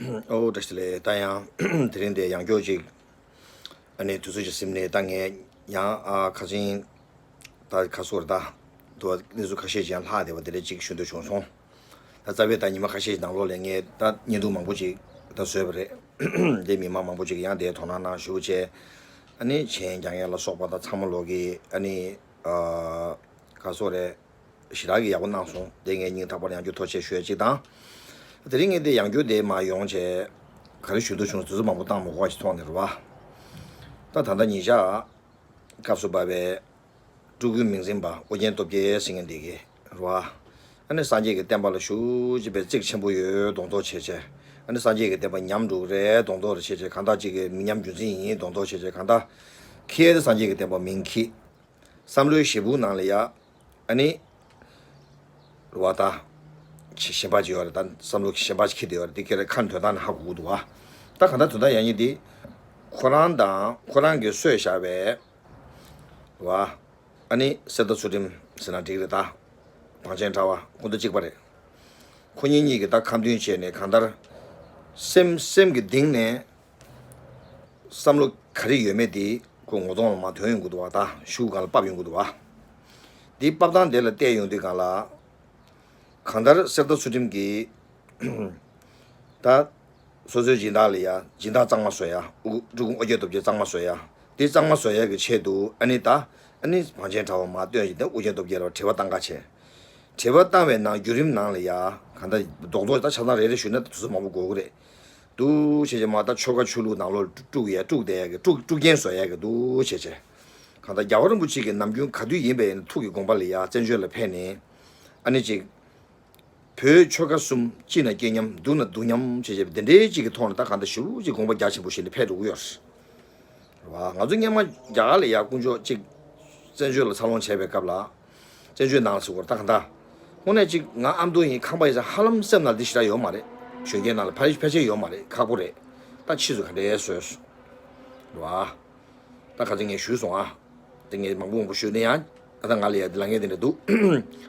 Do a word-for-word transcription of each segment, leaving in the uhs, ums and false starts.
ཨོ་བཀྲ་ཤིས་བདེ་ལེགས། ད་ཡང་དེ་རིང་འདི་ཡང་བསྐྱར་ཅིག་ཨ་ནི་དུས་ཚོད་ཅིག་ཟིན་ནས། ད་ངས་ཡང་ཨ་ཁ་ཅིང་ད་ཁ་སོར་ད་དུ་གནས་ཚུལ་ཁ་ཤས་ཅིག་ཡང་ལྷག་བསྡད་པ་དེ་འདྲ་ཅིག་ཞུ་འདོད་བྱུང་སོང་། ད་རྩ་བའི་ད་ཉི་མ་ཁ་ཤས་ནང་ལོགས་ལ་ངས་ད་བརྙན་ཐུང་མང་པོ་ཅིག་ད་བཟོས་པ་རེད། འདི་མི་མང་མང་པོ་ཅིག་ཡང་དེ་དོ་སྣང་གནང་ཞུ་བྱས། ཨ་ནི་མཆན་རྒྱག་མཁན་ལ་སོགས་པ་ད་ཚང་མ་ལོག་གི་ཨ་ནི་ཨ་ཁ་སོ་རེད། ཞེ་དྲག་གི་ཡག་པོ་གནང་སོང་། དེ་ངས་སྙིང་ཐག་པར་ཡང་བསྐྱར་ཐུགས་རྗེ་ཆེ་ཞུ་ཡ་གཅིག་དང་། དེ་རིང་ངས་འདི་ཡང་བསྐྱར་འདི་མར་ཡོང་བྱས་ག་རེ་ཞུ་འདོད་བྱུང་། དུས་ཚོད་མང་པོ་བཏང་མ་དགོས་པ་ཞིག་མཐོང་ནས་རེད་བ། ད་ད་ལྟ་ཉེ་ཆར་སྐབས་སུ་བབས་པའི་སྤྲུལ་སྐུའི་མིང་འཛིན་པ་ཨོ་རྒྱན་སྟོབས་རྒྱལ་ཟེར་མཁན་འདི་གིས་རེད་བ། ཨ་ནི་སངས་རྒྱས་ཀྱི་བསྟན་པ་ལ་ཞེ་པོ་ཅིག་དཔེ་རྩིས་ཆེན་པོ་ཡོད་མདོག་མདོག་བྱས་བྱས། ཨ་ནི་སངས་རྒྱས་ཀྱི་བསྟན་པ་ཉམས་འགྲོ་གི་རེད་མདོག་མདོག་རེ་བྱས་བྱས། གང་ལྟར་ཅིག་གི་མི་ཉམས་རྒྱུན་འཛིན་ཡིན་མདོག་མདོག་བྱས་བྱས། གང་ལྟར་ཁྱེད་དེ་སངས་རྒྱས་ཀྱི་བསྟན་པ་མིན་ཁྱེད། བསམ་བློའི་ཞེ་ཕུག་ནང་ལ་ཡ། ཨ་ནི། རུ་བ་ད། ཆེ་གཞན་པ་ཅིག་ཡོད་རེད། ད་བསམ་བློ་གཞན་པ་ཅིག་འཁྱེར་བསྡད་ཡོད་རེད། དེ་ཁྱེད་རང་ཁ་ནས་དོན་དག་ནི་ཧ་གོ་གི་འདུག་བ། ད་གང་ལྟར་དོན་དག་ཡང་ཉིད་འདི། ཁོ་རང་དང་ཁོ་རང་གིས་གསོས་བཞག་པའི། རུ་བ། ཨ་ནི་གསེར་རྟ་ཚུལ་ཁྲིམས་ཟེར་ན་འགྲིག་རེད་ད། བང་ཆེན་དྲ་བ་ཁོ་ཚོ་གཅིག་པ་རེད། ཁོ་གཉིས་གཉིས་ཀྱིས་ད་ཁ་འདོན་བྱས་ནས་གང་ལྟར། སེམས་སེམས་ཀྱི་གཏིང་ནས། བསམ་བློ་ག་རེ་ཡོད་མེད་དེ་ཁོ་ངོ་གདོང་ལ་མར་ཐོན་ཡོང་གི་འདུག་བ། ད་ཤུགས་སྒང་ལ་ཕབ་ཡོང་གི་འདུག་བ། འདི་ཕབ་སྟངས་དེ་ལ་བལྟས་ཡོང་དུས་སྒང་ལ། གང་ལྟར་གསེར་རྟ་ཚུལ་ཁྲིམས་ཀྱིས་ད་སོ་སོའི་སྦྱིན་བདག་ལ་ཡ་སྦྱིན་བདག་གཙང་མ་བཟོ་ཡ། ཨུ་སྤྲུལ་སྐུ་ཨོ་རྒྱན་སྟོབས་རྒྱལ་གཙང་མ་བཟོ་ཡ། འདི་གཙང་མ་བཟོ་ཡ་གི་ཆེད་དུ་ཨ་ནི་ད་ཨ་ནི་བང་ཆེན་དྲ་བ་མར་བཏོན་བྱས་ཏེ་ཨོ་རྒྱན་སྟོབས་རྒྱལ་ལ་དྲི་བ་བཏང་ག་བྱས། དྲི་བ་བཏང་བའི་ནང་བརྒྱུད་རིམ་ནང་ལ་ཡ་གང་ལྟར་རྡོག་རྡོག་ད་ཆ་ཚང་རེ་རེ་ཞུས་ན་དུས་ཚོད་མང་པོ་འགོར་གི་རེད། འདུག་བྱས་བྱས་མར་ད་ཆོལ་ཁ་ཆོས་ལུགས་ནང་ལོགས་དཀྲུག་ཡ་དཀྲུག་བསྡད་ཡ་གི་དཀྲུག་དཀྲུག་རྐྱེན་བཟོ་ཡ་གི་འདུག་བྱས་བྱས། གང་ལྟར་རྒྱལ་བ་རིན་པོ་ཆེ་གིས་ནམ་རྒྱུན་ག་དུས་ཡིན་པའི་ཐུགས་ཀྱི་དགོངས་པ་ལ་ཡ་བཙན་བྱོལ་ལ་ཕེབས་ནས། ཨ་ནི་ཅིག་བོད་ཆོལ་ཁ་གསུམ་སྐྱིད་ན་སྐྱིད་མཉམ་སྡུག་ན་སྡུག་མཉམ་བྱས་བྱས་པའི་དེ་འདྲའི་ཅིག་གི་ཐོག་ནས་ད་གང་ལྟར་ཞེ་པོ་ཅིག་དགོངས་པ་རྒྱ་ཆེན་པོ་བཞེས་ནས་ཕེབས་འགྲོ་གི་ཡོད་རེད་བ། ང་ཚོ་སྔོན་མ་རྒྱ་གར་ལ་ཡ་དཀོན་མཆོག་ཅིག་བཙན་བྱོལ་ལ་འཚར་ལོངས་བྱས་པའི་སྐབས་ལ། བཙན་བྱོལ་ནང་ལ་ཟེར་དགོས་རེད་ད་གང་ལྟར། དངོས་གནས་ཅིག་ང་ཨ་མདོ་ཡིན་ཁམས་པ་ཡིན་ཟེར་ཧ་ལམ་སེམས་ནང་འདི་ཞེ་དྲག་ཡོད་མ་རེད། གཞོན་སྐྱེས་ནང་ལ་ཕལ་ཕལ་ཆེར་ཡོད་མ་རེད། ཁག་པོ་རེད། ད་ཕྱིས་སུ་ག་འདྲའི་བཟོས་སོང་། རེད་བ། ད་ག་ཚོད་ངས་ཞུས་སོང་ཨ། དེ་ངས་མང་པོ་མང་པོ་ཞུས་ན་ཡང་ཨ་ད་ང་ལ་ཡ་དེ་ལ་ངས་དེ་འདྲ་འདུག་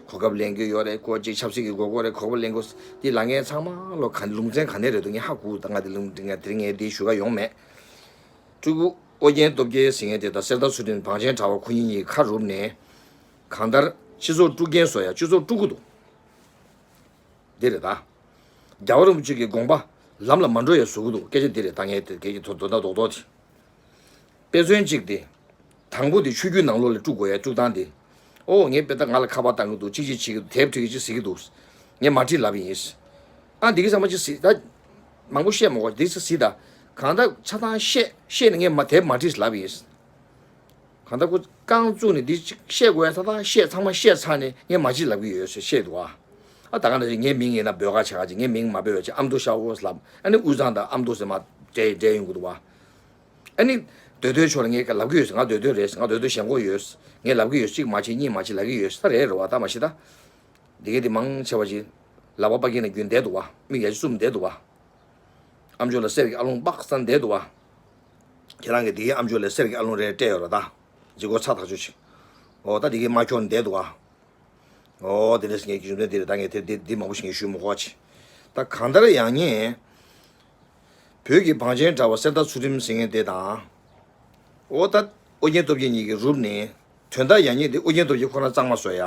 གོ་སྐབས་ལེན་གྱི་ཡོད་རེད། ཁོ་ཅིག་ཆབ་སྲིད་ཀྱི་དགོས་མཁོ་རེད། གོ་སྐབས་ལེན་དགོས། དེ་ལ་ངས་ཚང་མ་ལོ་ག་ལུང་ཚན་ག་ནས་རེད་འདུག་ངས་ཧ་གོ། ད་ང་དེ་ལུང་ང་དེ་རིང་ངས་དེ་ཞུ་ག་ཡོང་མེད། སྤྲུལ་སྐུ་ཨོ་རྒྱན་སྟོབས་རྒྱལ་ཟེར་མཁན་དེ་དང་གསེར་རྟ་ཚུལ་ཁྲིམས་བང་ཆེན་དྲ་བ་ཁོ་གཉིས་གཉིས་ཁ་རུབ་ནས། གང་ལྟར་སྤྱི་ཚོགས་དཀྲུག་རྐྱེན་བཟོ་ཡ་སྤྱི་ཚོགས་དཀྲུག་གི་འདུག་འདི་རེད་ད། རྒྱལ་བ་རིན་པོ་ཆེ་གི་དགོངས་པ་ལམ་ལ་མ་འགྲོ་ཡ་བཟོ་གི་འདུག་སྐད་ཆ་འདི་རེད་ད། ངས་དེ་སྐད་ཆ་དོ་དོ་ད་རྡོག་རྡོག་དེ། དཔེ་མཚོན་གཅིག་དེ། དང་པོ་དེ་ཆོས་བརྒྱུད་ནང་ལོགས་ལ་དཀྲུག་དགོས་ཡ་དཀྲུག་སྟངས་དེ། ཨོ་ངས་དཔེ་ད་ང་ལ་ཁ་པར་བཏང་གི་འདུག་ཅིག་ཅིག་བྱེད་ཀྱི་འདུག་དེབ་ཁྲིད་ཀྱི་ཅིག་ཟེར་གྱི་འདུག་ངས་མ་ཁྲིད་ལབ་པ་ཡིན། ཨ་འདི་གི་ཚང་མ་ཅིག་ཟེར་ད། མང་པོ་བཤད་མ་དགོས་འདི་ཟེར་ཟེར་ད། གང་ལྟར་ཆ་ཚང་བཤད་བཤད་ནས་ངས་མ་དེབ་མ་ཁྲིད་ལབ་པ་ཡིན། གང་ལྟར་ཁོ་རྐང་བཙུགས་ནས་འདི་ཅིག་བཤད་དགོས་ཡ་ད་ད་བཤད་ཚང་མ་བཤད་ཚར་ནས་ངས་མ་ཅིག་ལབ་གི་ཡོད་ཟེར་བཤད་འདུག་ཨ། ཨ་ད་ག་ནང་བཞིན་ངའི་མིང་ཡིན་ན་འབོད་ཁ་བྱ་ག་ཅིག་ངའི་མིང་མ་འབོད་པ་ཅིག་ཨ་མདོ་ཤ་བོ་ལབ། ཨ་ནི་དབུས་གཙང་དང་ཨ་མདོ་ཟེར་མ་འབྲེལ་འབྲེལ་ཡོང་གི་འདུག་བ། ཨ་ནི་འདོད་འདོད་ཕྱོགས་ལ་ངས་ལབ་གི་ཡོད་ཟེར། ང་འདོད་འདོད་རེད་ཟེར། ང་འདོད་འདོད་ཞེན་ཁོག་ཡོད་ཟེར། ངས་ལབ་གི་ཡོད། གཅིག་མ་བྱེད་གཉིས་མ་བྱེད་ལབ་གི་ཡོད་ཟེར། ད་རེད་རེད་བ། ད་མ་གཞི་ད། འདི་གའི་འདི་མང་ཆེ་བ་ཅིག་ལག་པ་པ་ཀིན་ལ་རྒྱུན་བསྡད་འདུག་བ། མིག་ཡ་ཅིག་བཙུམ་བསྡད་འདུག་བ། ཨ་མཆོག་ལ་གསེར་གྱི་ཨ་ལོང་སྦག་སྦག་བསྣམས་བསྡད་འདུག་བ། ཁྱེད་རང་གིས་འདི་གའི་ཨ་མཆོག་ལ་གསེར་གྱི་ཨ་ལོང་རེ་སྤྲད་ཡོད་རེད་ད། ལྗིད་ཁོག་ཚ་ཐག་ཆོད་ཅིག་ཨོ་ད་འདི་གའི་མ་འཁྱོག་ནས་བསྡད་འདུག་བ། ཨོ་དེ་འདྲ་ཟེར་མཁན་གྱི་རྒྱུ་མཚན་དེ་རེད། ད་ངས་དེ་དེ་འདི་མང་པོ་ཞིག་ངས་ཞུས་མི་དགོས་པ་ཅིག་ད་གང་ལྟར་ཡང་ངས། བོད་ཀྱི་བང་ཆེན་དྲ་བ་གསེར་རྟ་ཚུལ་ཁྲིམས་ཟེར་མཁན་དེ་དང་། ཨོ་ད་ཨོ་རྒྱན་སྟོབས་རྒྱལ་གཉིས་ཀྱིས་རུབ་ནས། དོན་དག་ཡང་སྙིང་དེ་ཨོ་རྒྱན་སྟོབས་རྒྱལ་ཁོ་རང་གཙང་མ་བཟོ་ཡ།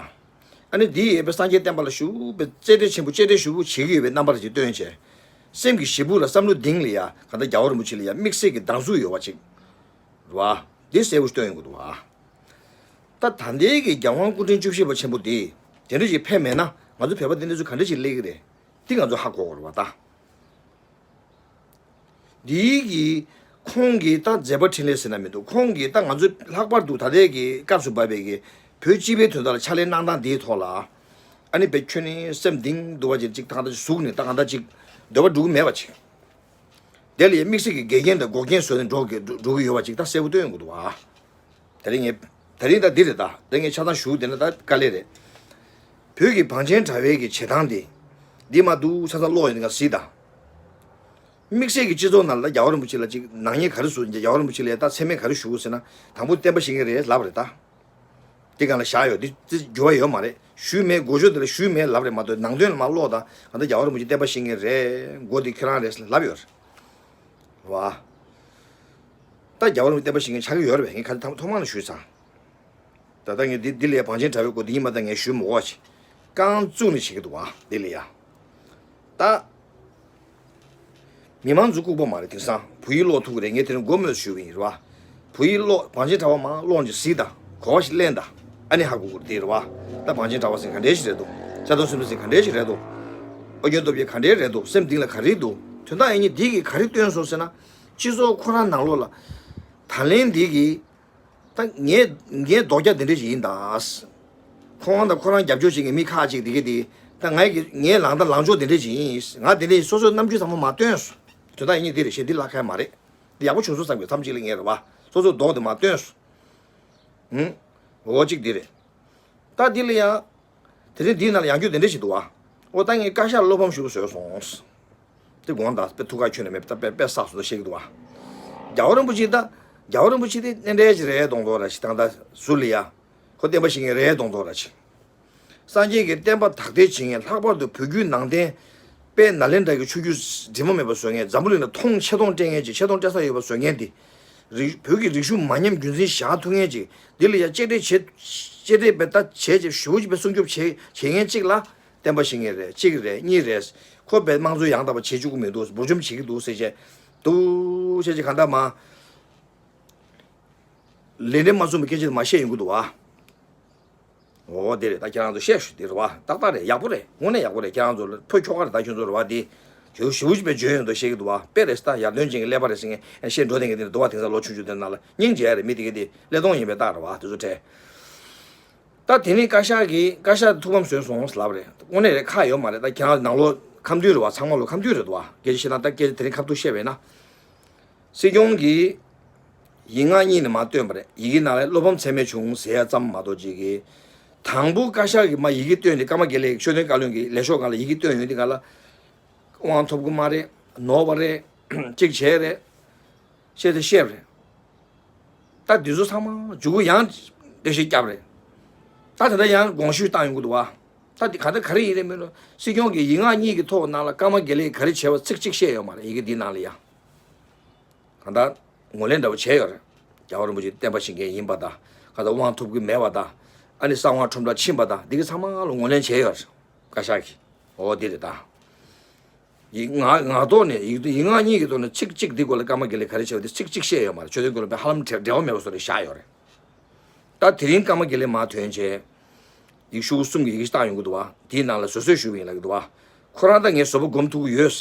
ཨ་ནི་འདི་ཡས་པའི་སངས་རྒྱས་བསྟན་པ་ལ་ཞུ་བའི་རྩེ་གྲས་ཆེན་པོ་གཅེས་སྤྲས་ཞུ་བོ་བྱེད་ཀྱི་ཡོད་པའི་རྣམ་པ་ཅིག་སྟོན་བྱས། སེམས་ཀྱི་ཞེ་ཕུག་ལ་བསམ་བློ་གཏིང་ལ་ཡ་གང་ལྟར་རྒྱལ་བ་རིན་པོ་ཆེ་ལ་ཡ་དམིགས་བསལ་གྱི་སྡང་ཟུག་ཡོད་པ་ཅིག་རེད་བ། འདི་གསལ་པོ་སྟོན་ཡོང་གི་འདུག་བ། ད་ད་ལྟའི་གི་རྒྱལ་དབང་སྐུ་ཕྲེང་བཅུ་བཞི་པ་ཆེན་པོ་འདི་དེ་འདྲ་ཞིག་ཕེབས་མེད་ན་ང་ཚོ་བོད་པ་འདི་འདྲ་ཚོ་ག་འདྲ་ཞིག་སླེབས་ཀྱི་རེད། འདི་ང་ཚོ་ཧ་གོ་དགོས་རེད་བ་ད། འདིའི་གི་ཁོང་གི་ད་མཛད་པ་འཕྲིན་ལས་ཟེར་ན་མི་འདུག་ཁོང་གི་ད་ང་ཚོ་ལྷག་པར་དུ་ད་ལྟའི་གི་སྐབས་སུ་བབས་པའི་གི་བོད་སྤྱི་པའི་དོན་དག་ལ་ཕྱག་ལས་གནང་སྟངས་འདིའི་ཐོག་ལ། ཨ་ནི་བེད་ཁྱོད་ནི་སེམས་གཏིང་འདུག་བ་ཅིག་ཅིག་ད་གང་ལྟར་ཅིག་ཟུག་ནས་ད་གང་ལྟར་ཅིག་འདོད་པ་འགྲུབ་ཀྱི་མེད་པ་ཅིག་དེ་ལ་ཡང་དམིགས་བསལ་གྱི་འགལ་རྐྱེན་དང་འགོག་རྐྱེན་བཟོས་ནས་འགྲོ་གི་འགྲོ་གི་ཡོད་པ་ཅིག་ད་གསལ་པོ་སྟོན་ཡོང་གི་འདུག་བ། དེ་རིང་ངས་དེ་རིང་ད་འདི་རེད་ད། དེ་ངས་ཆ་ཚང་ཞུ་དེ་ན་ད་དཀའ་ལས་རེད། བོད་ཀྱི་བང་ཆེན་དྲ་བའི་གི་བྱེད་སྟངས་དེ། འདི་མ་འདུག་ཆ་ཚང་ཀློག་ཡོང་དུས་ང་གཟིགས་དང་། དམིགས་བསལ་གྱི་སྤྱི་ཚོགས་ནང་ལ་རྒྱལ་བ་རིན་པོ་ཆེ་ལ་ཅིག་ནག་ཉེས་ག་རེ་བཟོ། རྒྱལ་བ་རིན་པོ་ཆེ་ལ་ད་མཚན་སྨད་ག་རེ་ཞུ་དགོས་ཟེར་ན། དང་པོ་བསྟན་པ་བཤིག་མཁན་རེད་ལབ་རེད་ད། དེ་གང་ལ་བཞག་ཡོད། དེ་དེ་འགྱུར་བ་ཡོད་མ་རེད། ཞུས་མེད། འགོ་ཤོག་དེ་ལ་ཞུས་མེད་ལབ་རེད་མ་གཏོགས། ནང་དོན་ལ་མ་ཀློག་དང་། གང་ལྟར་རྒྱལ་བ་རིན་པོ་ཆེ་བསྟན་པ་བཤིག་མཁན་རེད། མགོ་དེ་ཁྱེད་རང་རེད་ལབ་ཡོད་རེད་བ། ད་རྒྱལ་བ་རིན་པོ་ཆེ་བསྟན་པ་བཤིག་མཁན་ཆགས་ཀྱི་ཡོད་རེད་པས། ངས་ཁ་ཐོག་མ་ནས་ཞུས་ཚར། ད་ལྟ་ངས་འདི་འདི་ལ་བང་ཆེན་གྲྭ་པའི་སྐོར་འདི་ཉིད་མ་ད་ངས་ཞུས་མ་དགོས་ཅིག་རྐང་བཙུགས་ནས་བྱེད་ཀྱི་འདུག་བ། འདི་ལ་ཡ། ད། མི་མང་ཚོ་ལྐུགས་པ་མ་རེད། དེང་སང་བོད་ཡིག་ཀློག་ཐུབ་ཀྱི་རེད། ངས་དེ་རིང་མགོ་སྨོས་ཞུས་པ་ཡིན་རེད་བ། བོད་ཡིག་ཀློག་བང་ཆེན་གྲྭ་པ་མང་ཀློག་ཅིག་གཟིགས་དང་། གོ་བ་ཞིག་ལེན་དང་། ཨ་ནི་ཧ་གོ་གི་རེད་བ། ད་བང་ཆེན་གྲྭ་པ་ཟེར་ག་འདྲས་ཞིག་རེད་འདུག། ཆ་ཚང་སུན་པོ་ཟེར་ག་འདྲས་ཞིག་རེད་འདུག། ཨོ་རྒྱན་སྟོབས་རྒྱལ་ག་འདྲས་རེད་འདུག། སེམས་གཏིང་ལ་ག་རེ་འདུག། དོན་དག་ཡིན་ཉིན་འདི་གིས་ག་རེ་སྟོན་སོང་ཟེར་ན། སྤྱི་ཚོགས་ཁོ་རང་ནང་ལོགས་ལ། ད་ལན་འདི་གིས། ད་ངའི་ངའི་ལྡོག་རྒྱ་འདི་འདྲ་ཞིག་ཡིན་ད། ཁོ་རང་དང་ཁོ་རང་རྒྱབ་སྐྱོར་བྱེད་མཁན་མི་ཁག་ཅིག་དེ་ག་དེ། ད་ངའི་གི་ངའི་ལངས་དང་ལངས་ཕྱོགས་འདི་འདྲ་ཞིག་ཡིན། ང་འདི་འདྲ་ཞིག་སོ་སོའི་རྣམ་འགྱུར་ཚང་མ་མ་སྟོན་སོང་། དོན་དག་ཡིན་ཉིན་འདི་རེད། ཞེ་འདི་ལ་ཁ་མ་རེད། འདི་ཡག་པོ་བྱུང་སོང་བསམ་གི། མཚམས་གཅིག་ལ་ངས་རེད་བ། སོ་སོའི་ལྡོག་འདི་མ་སྟོན་སོང་། ཧུམ། འོ་གཅིག་འདི་རེད། ད་འདི་ལ་ཡང་། དེ་རིང་འདིའི་ནང་ལ་ཡང་བསྐྱར་དེ་འདྲ་ཞིག་འདུག་བ། ཨོ་ད་ངས་བཀའ་ཤག་བློ་ཕམ་ཞེ་པོ་བཟོས་སོང་། དེ་དགོངས་དག། དཔེ་ཐུགས་ཁ་ཁྱོན་ནས་མེད་པ། ད་དཔེ་དཔེ་བསགས་སོང་ད་བཤད་ཀྱི་འདུག་བ། རྒྱལ་བ་རིན་པོ་ཆེ་ད། རྒྱལ་བ་རིན་པོ་ཆེ་དེ་གནས་འབྲེལ་ཅིག་རེད་མདོག་མདོག་ར་ཞིག། ད་ད་ཟུར་ལ་ཡ། ཁོ་བསྟན་པ་བཤིག་མཁན་རེད་མདོག་མདོག་ར་ཞིག། སངས་རྒྱས་ཀྱི་བསྟན་པ་དར་སྤེལ་བྱེད་མཁན། ལྷག་པར་དུ་བོད་བརྒྱུད་ནང་བསྟན། དཔལ་ནཱ་ལེནྡྲ་གི་ཆོས་བརྒྱུད་འདྲེས་མ་མེད་པ་བཟོ་མཁན། འཛམ་བུ་གླིང་ལ་མཐོང་ཆེ་མཐོང་སྤྲད་མཁན་ཅིག། ཆེ་མཐོང་སྤྲད་ས་ཡོད་པ་བཟོ་མཁན་དེ། རིག་བོད་ཀྱི་རིག་གཞུང་མ་ཉམས་རྒྱུན་འཛིན་བཞག་ཐུབ་མཁན་ཅིག། འདི་ལ་ཡ་གཅེས་སྤྲས་བྱེད། གཅེས་སྤྲས་བྱེད་ད་བྱས་ཅིག་ཞུ་ཅིག་བྱས་སྲུང་སྐྱོབ་བྱེད་བྱེད་མཁན་ཅིག་ལ་བསྟན་པ་བཤིག་མཁན་རེད། གཅིག་རེད། གཉིས་རེད། ཁོ་བས་དམངས་གཙོ་ཡང་དག་པ་བྱེད་བཅུག་གི་མི་འདུག། འབུར་འཇོམས་བྱེད་ཀྱི་འདུག་ཟེར་བྱས། འདུག་བྱས་ཅིག་གང་ལྟར་མ། ལས་འབྲས་མ་མཚུངས་པའི་སྐད་ཆ་དེ་མ་བཤད་ཡོང་གི་འདུག་བ། འོ་དེ་རེད། ད་ཁྱེད་རང་ཚོ་བཤད་ཤོག། དེ་རེད་བ། ཏག་ཏག་རེད། ཡག་པོ་རེད། དངོས་གནས་ཡག་པོ་རེད། ཁྱེད་རང་ཚོ་ལ་ཕོ་ཁྱོ་ག་རེད། ད་ཁྱོད་ཚོ་རེད་བ། དེ་ཞེ་པོ་ཞེ་པོ་ཅིག་དཔེ་འཇོན་ཡོང་འདུག་བཤད་ཀྱི་འདུག་བ། དཔེ་རེད་ད། ཡར་ཐོན་ཅན་གྱི་ཀླད་པ་རེད་ཟེར་མཁན་བཤད་འགྲོ་བསྡད་མཁན་དེ་འདྲ་འདུག་བ། དེང་སང་ལོ་ཆུང་ཆུང་དེ་ནང་ལ་སྙིང་རྗེ་རེད། མི་དེ་ག་དེ་ཀླད་སྟོང་ཡིན་པའི་རྟགས་རེད་བ། དེ་ཚོ་འཕྲད། ད་དེ་ནི་བཀའ་ཤག་གིས། བཀའ་ཤག་ཐུགས་ཕམ་བཟོས་སོང་ལབ་རེད། དངོས་གནས་རེད། ཁག་ཡོད་མ་རེད། ད་ཁྱེད་རང་ནང་ལོགས་ཁམས་སྡུད་རེད་བ། ཚང་མ་ལོ་ཁམས་སྡུད་རེད་འདུག་བ། སྐད་ཆ་བཤད་ན་ད་སྐད་ཆ་དེ་རིང་ཁ་ཐུག་བཤད་པས་ན། སྲིད་སྐྱོང་གིས་ཡིག་ངག་གཉིས་ནས་མར་བཏོན་པ་རེད། ཡི་གེ་ནང་ལ་བློ་ཕམ་ཚད་མེད་བྱུང་ཟེར་ཡ་ཙམ་མ་གཏོགས། ཅིག་གིས་དང་པོ་བཀའ་ཤག་གིས་མར་ཡི་གེ་བཏོན་ནས། ཀརྨ་དགེ་ལེགས་ཆོས་དོན་བཀའ་བློན་གྱི་ལས་ཤོག་སྒང་ལ་ཡི་གེ་བཏོན་ཡོང་དུས་སྒང་ལ། དབང་ཐོབ་གི་མ་རེད། ནོར་བ་རེད། གཅིག་བྱས་རེད། བཤད་དེ་བཤད་པ་རེད། ད་འདི་ཚོ་ཚང་མ་མཇུག་གུ་ཡང་འགྲེལ་བཤད་བརྒྱབ་རེད། ད་དེ་འདྲ་ཡང་དགོངས་ཞུ་བཏང་ཡོང་གི་འདུག་བ། ད་འདི་ག་ད་ག་རེ་ཡིན་རེད་མིན་རུང་། སྲིད་སྐྱོང་གིས་ཡིག་ངག་གཉིས་ཀྱི་ཐོག་ནང་ལ་ཀརྨ་དགེ་ལེགས་ག་རེ་བྱས་པ་ཚིག་གཅིག་བཤད་ཡོད་མ་རེད། ཡི་གེ་འདི་ནང་ལ་ཡང་། གང་ལྟར་ངོས་ལེན་འདྲ་པོ་བྱས་ཡོད་རེད། རྒྱལ་བ་རིན་པོ་ཆེ་བསྟན་པ་བཤིག་མཁན་ཡིན་པ་དང་། གང་ལྟར་དབང་ཐོབ་ཀྱི་མེད་པ་དང་། ཨ་ནི་གསང་བ་ཁྲོམ་བསྒྲགས་ཕྱིན་པ་དང་། འདི་ག་ཚང་མ་ལ་ངོས་ལེན་བྱས་ཡོད་རེད། བཀའ་ཤག་གིས། འོ་འདི་རེད་ད། ཡིག་ངག་ངག་ཐོག་ནས། ཡིག་ཡིག་ངག་གཉིས་ཀྱི་ཐོག་ནས་ཚིག་གཅིག་འདི་སྐོར་ལ་ཀརྨ་དགེ་ལེགས་ག་རེ་བྱས་པ་དེ་ཚིག་གཅིག་བཤད་ཡོད་མ་རེད། ཆོས་དོན་སྐོར་ལ་དཔེ་ཧ་ལམ་འབྲེལ་འབྲེལ་བ་མེད་པ་བཟོ་འདྲ་བཞག་ཡོད་རེད། ད་དེ་རིང་ཀརྨ་དགེ་ལེགས་མར་ཐོན་བྱས། ཡིག་ཤོག་གསུམ་གྱི་ཡི་གེ་ཞིག་བཏང་ཡོང་གི་འདུག་བ། དེའི་ནང་ལ་བཟོད་གསོལ་ཞུ་བ་ཡིན་ལབ་ཀྱི་འདུག་བ། ཁོ་རང་ད་ངས་བཟོད་པ་སྒོམ་ཐུབ་ཀྱི་ཡོད།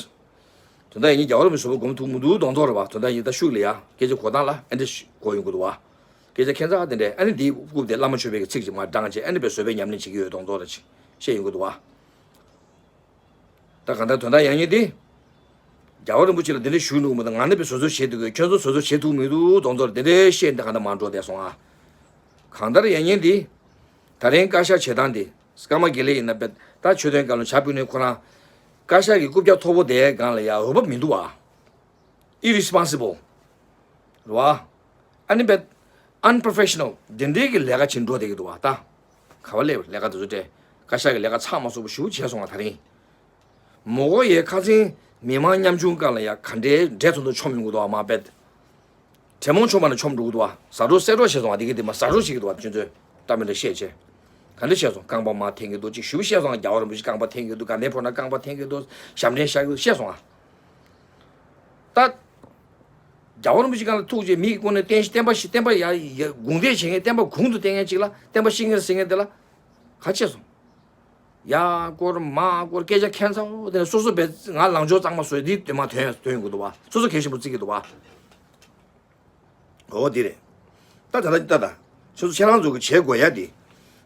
དོན་དག་ཡིན་ཉིན་རྒྱལ་བ་རིན་པོ་ཆེ་བཟོད་པ་སྒོམ་ཐུབ་མི་འདུག་མདོག་མདོག་རེད་བ། དོན་དག་ཡིན་ད་ཤུགས་ལ་ཡ་སྐད་ཆ་གོ་སྟངས་ལ་ཨེ་འདྲ་ཞིག་གོ་ཡོང་གི་འདུག་བ། སྐད་ཆ་ཁྱད་མཚར་དེ་འདྲས། ཨ་ནི་འདི་རྐུབ་དེ་བླ་མ་མཆོད་པའི་གི་ཚིག་ཅིག་མར་བགྲངས་བྱས། ཨ་ནི་དཔེ་བཟོད་པའི་ཉམས་ལེན་བྱེད་ཀྱི་ཡོད་མདོག་མདོག་རེད་ཅིག་བཤད་ཡོང་གི་འདུག་བ། ད་གང་ལྟར་དོན་དག་ཡང་ཉིད་དེ། རྒྱལ་བ་རིན་པོ་ཆེ་ལ་འདི་འདྲ་ཞུས་འདུག་མི་འདུག། ང་ནི་དཔེ་བཟོད་བཟོད་བྱེད་འདུག་གི། ཁྱོད་ཚོ་བཟོད་བཟོད་བྱེད་ཐུབ་མི་འདུག་མདོག་མདོག་འདི་འདྲ་བཤད་འདི་གང་ལྟར་མར་འགྲོ་བསྡད་སོང་ཨ། གང་ལྟར་ཡང་ཉིད་འདི། ད་རིང་བཀའ་ཤག་བྱེད་སྟངས་འདི། ཀརྨ་དགེ་ལེགས་ཡིན་ན་དཔེ་ད་ཆོས་དོན་བཀའ་བློན་བྱ་སྤུན་ནས་ཁོ་རང་། བཀའ་ཤག་གི་རྐུབ་བཀྱག་མཐོ་པོ་དེའི་སྒང་ལ་ཡ་འོས་བབ་མི་འདུག་ཨ། Irresponsible། རེད་བ། ཨ་ནི་དཔེ། Unprofessional། དེ་འདྲའི་གི་ལས་ཀ་བྱེད་འགྲོ་བསྡད་ཀྱི་འདུག་བ་ད། ག་བ་སླེབས་ལས་ཀ་དེ་ཚོ་སྤྲད། བཀའ་ཤག་གི་ལས་ཀ་ཚགས་མ་ཚུགས་པ་ཞེ་པོ་བྱས་སོང་བ་ད་རིང་། མོ་གོ་ཡའི་ཁ་སང་མི་མང་ཉམ་ཆུང་སྒང་ལ་ཡ་ག་འདྲའི་འདྲེ་ཚོ་ཚོ་མཆོངས་ཡོང་གི་འདུག་བ། མ་དཔེ། དྲེད་མོང་མཆོངས་པ་ནང་མཆོངས་འགྲོ་གི་འདུག་བ། ཟ་འཕྲོག་བསད་འཕྲོག་བྱས་སོང་བ། དེ་གི་དེ་མ་ཟ་འཕྲོག་བྱེད་ཀྱི་འདུག་བ། ཁྱོད་ཚོས་ལྟ་མི་འདྲ་བཤད་བྱས། ག་འདྲ་བཤད་སོང་། རྐང་པ་མར་འཐེན་གྱི་འདུག་ཅིག་ཞུ་བཤད་སོང་། རྒྱལ་བ་རིན་པོ་ཆེ་རྐང་པ་འཐེན་གྱི་འདུག། དགའ་ལྡན་ཕོ་ན་རྐང་པ་འཐེན་གྱི་འདུག། ཞབས་འདྲེན་བཞག་གི་འདུག་བཤད་སོང་ཨ། ད། རྒྱལ་བ་རིན་པོ་ཆེ་སྒང་ལ་ཐུག་རྗེས་མི་གི་སྐུ་ནས་བསྟན་བསྟན་པ་ཞིག་བསྟན་པ་ཡ་ཡ་དགུང་འདེད་བྱེད་མཁན། བསྟན་པ་དགུང་དུ་བསྟན་མཁན་ཅིག་ལ་བསྟན་པ་བཤིག་མཁན་ཟེར་མཁན་དེ་ལ་ག་བྱས་སོང་། ཡ་སྐོར་མ་སྐོར་སྐད་ཆ་ཁྱད་མཚར་པོ་དེ་ནས་སོ་སོ་བས་ང་ལངས་ཕྱོགས་གཙང་མ་བཟོས་འདི་དེ་མ་ཐོན་ཐོན་ཡོང་གི་འདུག་བ། སོ་སོ་གལ་ཆེན་པོ་བརྩི་གི་འདུག་བ། འོ་འདི་རེད། ད་ད་ད་ད་ད། ཁྱོད་ཚོ་ཁྱེད་རང་ཚོ་གི་བྱེད་དགོས་ཡ་དེ།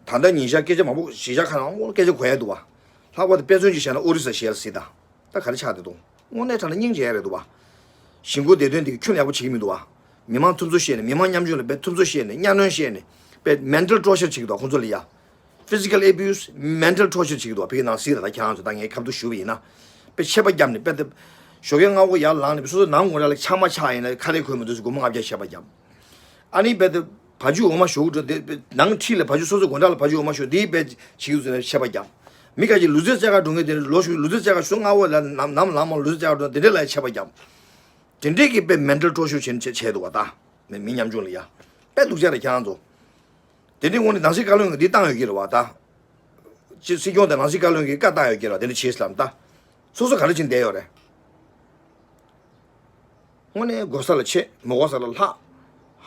ད་ལྟ་ཉིན་ཞག་སྐད་ཆ་མང་པོ་གཞིས་ཆགས་ཁག་ནང་མང་པོ་སྐད་ཆ་གོ་ཡ་འདུག་བ། ལྷག་པར་དུ་དཔེ་མཚོན་ཅིག་བཞག་ན་ཨོ་རི་ས་ཞེས་ལ་སྲིད་ད། ད་ག་རེ་ཆགས་བསྡད་འདུག། དངོས་གནས་དྲང་གནས་སྙིང་རྗེ་ཡ་རེད་འདུག་བ། གཞིས་འགོ་བདེ་དོན་འདི་གི་ཁྱོན་ཡག་པོ་བྱེད་ཀྱི་མི་འདུག་བ། མི་མང་འཐུ་རྩོད་བཤད་ནས། མི་མང་ཉམ་ཆུང་ལ་དཔེ་འཐུ་རྩོད་བཤད་ནས། གཉའ་གནོན་བཤད་ནས། དཔེ་mental torture་བྱེད་ཀྱི་འདུག་བ་ཁོང་ཚོ་ལ་ཡ། Physical abuse, mental torture་བྱེད་ཀྱི་འདུག་བ། ཕ་གི་ནང་སྲིད་ད། ད་ཁྱེད་རང་ཚོ་ད་ངས་ཁ་ཐུག་ཞུ་བ་ཡིན་ན། དཔེ་ཆད་པ་བརྒྱབ་ནས་དཔེ་དེ། ཞོགས་ཀས་སྔ་པོ་ཡར་ལངས་ནས་སོ་སོ་ནང་ངོ་ར་ལ་ཆང་མ་ཆགས་ཡིན་ན་ཁ་རས་གོན་མི་འདུག་ཟེར་སྒོར་མོ་ལྔ་བརྒྱ་ཆད་པ་བརྒྱབ། ཨ་ནི་དཔེ་དེ། བ་ཕྱུགས་འོ་མ་ཞོ་འགྲོ་དེ་ནང་འཁྲིས་ལ་བ་ཕྱུགས་སོ་སོ་དགོན་གྲྭ་ལ་བ་ཕྱུགས་འོ་མ་ཞོ་དེའི་དཔེ་བྱེད་ཀྱི་ཚུལ་ནས་ཆད་པ་བརྒྱབ། མི་ཁ་ཅིག་ལུས་རྩལ་རྩེད་གར་འགྲོ་མཁན་དེ་ལོ་ཞུ་ལུས་རྩལ་རྩེད་གར་ཞུ་སྔ་བོ་ལ་ནམ་ནམ་ལངས་མ་ལུས་རྩལ་རྩེད་གར་འགྲོ་དེ་འདྲ་ལ་ཆད་པ་བརྒྱབ། དེ་འདྲས་ཀྱི་དཔེ་མེན་ཊལ་ཊོར་ཅར་བྱེད་བྱས་འདུག་བ་ད། མི་མི་ཉམ་ཆུང་ལ་ཡ། དཔེ་སྡུག་ཅག་རེད་ཁྱེད་རང་ཚོ། དེ་འདྲས་དངོས་གནས་ནང་སྲིད་བཀའ་བློན་གྱིས་འདི་བཏང་ཡོད་ཀྱི་རེད་བ་ད། སྤྱི་སྲིད་སྐྱོང་དང་ནང་སྲིད་བཀའ་བློན་གྱིས་བཀའ་བཏང་ཡོད་ཀྱི་རེད་བ་དེ་འདྲ་བྱེད་ལབ་ད། སོ་སོ་ག་རེ་བྱེད་བསྡད་ཡོད་རེད། དངོས་གནས་དགོས་ས་ལ་ཆེ་མི་དགོས་ས་ལ་ལྷག་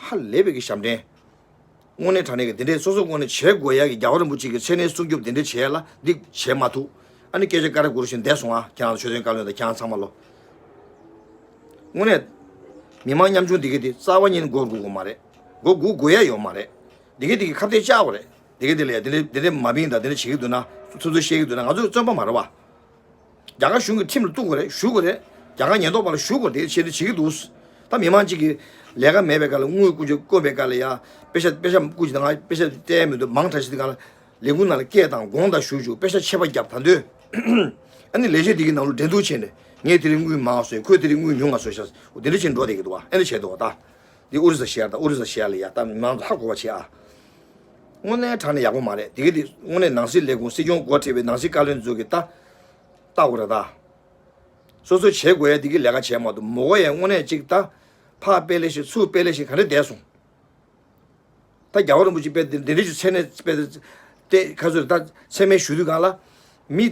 ཧ་ལས་པའི་གི་ཞབས་འདྲེན། དངོས་གནས་དྲང་གནས་ཀྱི་དེ་འདྲས་སོ་སོ་དངོས་གནས་བྱེད་དགོས་ཡ་གི་རྒྱལ་བ་རིན་པོ་ཆེ་གི་མཚན་གནས་སྲུང་སྐྱོབ་དེ་འདྲས་བྱེད་ཡ་ལ་འདི་བྱེད་མ་ཐུབ། ཨ་ནི་སྐད་ཆ་ཀ་ར་གུ་རུ་བཞིན་བསྡད་སོང་ཨ་ཁྱེད་རང་ཚོ་ཆོས་དོན་བཀའ་བློན་དང་ཁྱེད་རང་ཚང་མ་ལོ། དངོས་གནས། མི་མང་ཉམ་ཆུང་འདི་ག་འདི་རྩ་བ་ཉིད་མགོ་སྒུར་དགོས་མ་རེད། མགོ་སྒུར་དགོས་ཡ་ཡོད་མ་རེད། འདི་ག་འདི་གི་ཁ་གཏད་བཅག་དགོས་རེད། འདི་ག་འདི་ལ་ཡ་འདི་འདྲས་འདི་འདྲས་མ་བིང་དང་འདི་འདྲས་བྱེད་ཀྱི་འདུག་ན་ཚུར་ཚུར་བཤད་ཀྱི་འདུག་ན་ང་ཚོས་བརྩོན་པ་མ་རེད་བ། རྒྱ་གར་གཞུང་གི་ཁྲིམས་ལ་གཏུག་དགོས་རེད་ཞུ་དགོས་རེད། རྒྱ་གར་ཉེན་རྟོག་པ་ལ་ཞུ་དགོས་རེད་དེ་བྱས་ཏེ་བྱེད་ཀྱི་འདུག་ད་མི་མང་གཅིག་གིས་ལས་ཀ་མེད་པའི་སྐབས་ལ་དངུལ་བཀོལ་རྒྱུ་བཀོལ་བའི་སྐབས་ལ་ཡ་པེ་ཤ་པེ་ཤ་བཀོལ་གྱི་དང་པེ་ཤ་སྤྲད་མི་འདུག་མང་དྲགས་ཤིག་དེ་ག་ལ་ལས་ཁུངས་ནང་ལ་སྐད་དང་དགོངས་དག་ཞུ་རྒྱུ་པེ་ཤ་ཆད་པ་བརྒྱབ་ད་འདོད། ཨ་ནི་ལས་བྱེད་དེ་གི་ནང་ལ་འགྲན་བསྡུར་བྱས་ནས་ངས་དེ་རིང་དངུལ་མང་བ་བཟོས་ཁོས་དེ་རིང་དངུལ་ཉུང་བ་བཟོས་ཤག་དེ་འདྲ་བྱས་འགྲོ་བསྡད་ཀྱི་འདུག་བ་ཨ་ནི་བྱས་འདུག་བ་ད། འདི་ཨོ་རི་ས་ཤར་དང་ཨོ་རི་ས་ཤར་ལ་ཡ་ད་མི་མང་ཚོ་ཧ་གོ་བ་བྱེད་ཨ། དངོས་གནས་དྲང་གནས་ཡག་པོ་མ་རེད་དེ་གི་དེ་དངོས་གནས་ནང་སྲིད་ལས་ཁུངས་སྲིད་སྐྱོང་འགོ་ཁྲིད་པའི་ནང་སྲིད་བཀའ་བློན་ཚོ་གི་ད། ལྟ་དགོས་རེད་ད། སོ་སོས་བྱེད་དགོས་ཡ་དེ་གི་ལས་ཀ་བྱས་མ་ཐུབ་མོ་གོ་ཡ་དངོས་གནས་གཅིག་ད། ཕར་དཔེ་ལེགས་ཤིག་ཚུར་དཔེ་ལེགས་ཤིག་ག་རེ་བསྡད་སོང་། ད་རྒྱལ་བ་རིན་པོ་ཆེ་དཔེ་འདི་འདི་འདྲ་ཞིག་མཚན་གནས་དཔེ་དེ་ག་ཚོད་ད་མཚན་སྨད་ཞུ་དུས་གང་ལ། མི།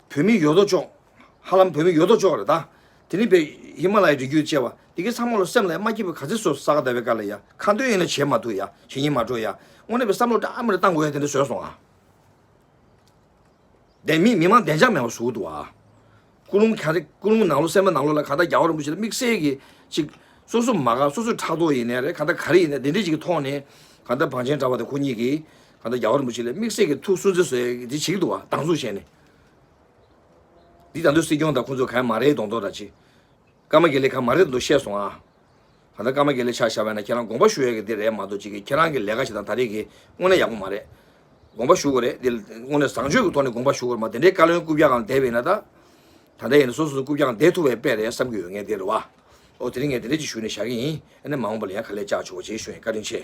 བོད་མི་ཡོད་དོ་ཅོག་ཧ་ལམ་བོད་མི་ཡོད་དོ་ཅོག་རེད་ད། དེ་ནི་བས་ཧི་མ་ལ་ཡའི་རི་རྒྱུད་བཅས་པ་དེ་གའི་ཚང་མ་ལ་སེམས་ལ་མ་སྐྱིད་པའི་ག་ཚོད་སོ་ས་ག་ཟླ་བའི་སྐབས་ལ་ཡ་ཁ་འདོན་ཡིན་ན་བྱེད་མ་ཐུབ་ཡ་བྱེད་ཉིན་མ་འགྲོ་ཡ་དངོས་གནས་པའི་བསམ་བློ་འདྲ་མི་འདྲ་བཏང་དགོས་ཡ་དེ་འདྲ་བཟོས་སོང་ཨ། བདེན་མི་མི་མང་བདེ་འཇགས་མེད་པ་བཟོ་འདུག་ཨ། ཀུན་སློང་ག་རེ་ཀུན་སློང་ནང་ལོགས་སེམས་པ་ནང་ལོགས་ལ་གང་ལྟར་རྒྱལ་བ་རིན་པོ་ཆེ་ལ་དམིགས་བསལ་གྱི་ཅིག་སོ་སོ་མ་དགའ་སོ་སོའི་ཕྲག་དོག་ཡིན་ནའི་རེད་གང་ལྟར་ག་རེ་ཡིན་ནའི་དེ་འདྲའི་ཅིག་གི་ཐོག་ནས་གང་ལྟར་བང་ཆེན་གྲགས་པ་དང་ཁོ་གཉིས་ཀྱིས་གང་ལྟར་རྒྱལ་བ་རིན་པོ་ཆེ་ལ་དམིགས་བསལ་གྱི་ཐུགས་སུན་གཙེར་བཟོ་ཡ་གི་དེ་བྱེད་ཀྱི་འདུག་བ་སྡང་ཟུག་བྱས་ནས། འདི་ད་དུང་སྲིད་སྐྱོང་དང་ཁོང་ཚོ་གང་ཡང་མ་རེད་གདོང་ཐོག་ར་ཅི། ཀརྨ་དགེ་ལེགས་གང་མ་རེད་དུ་བཤད་སོང་ཨ། ད་ལྟ་ཀརྨ་དགེ་ལེགས་ཆ་བཞག་པ་ཡིན་ན་ཁྱེད་རང་དགོངས་པ་ཞུ་ཡ་གི་འདི་རེད་མ་གཏོགས་ཅིག་གི་ཁྱེད་རང་གི་ལས་ཀ་བྱེད་སྟངས་ད་རེས་ཀྱི་དངོས་གནས་ཡག་པོ་མ་རེད། དགོངས་པ་ཞུ་དགོས་རེད་འདི་དངོས་གནས་བཟང་སྤྱོད་ཀྱི་ཐོག་ནས་དགོངས་པ་ཞུ་དགོས་རེད་མ་དེ་འདྲའི་བཀའ་བློན་རྐུབ་བཀྱག་སྒང་བསྡད་པ་ཡིན་ན་ད། ད་ལྟ་ཡིན་ན་སོ་སོ་སོ་རྐུབ་བཀྱག་སྒང་བསྡད་ཐུབ་པའི་དཔེ་རེད་བསམ་གྱི་ཡོད་ངས་འདི་རེད་བ། ཨོ་དེ་རིང་ངས་དེ་འདྲ་ཅིག་ཞུས་ནས་བཞག་གི་ཡིན་ཨ་ནི་མ་འོངས་པ་ལ་ཡང་ག་ལེར་བཅར་ཆོག་པ་བྱེད་ཞུ་ཡིན་བཀའ་དྲིན་ཆེ།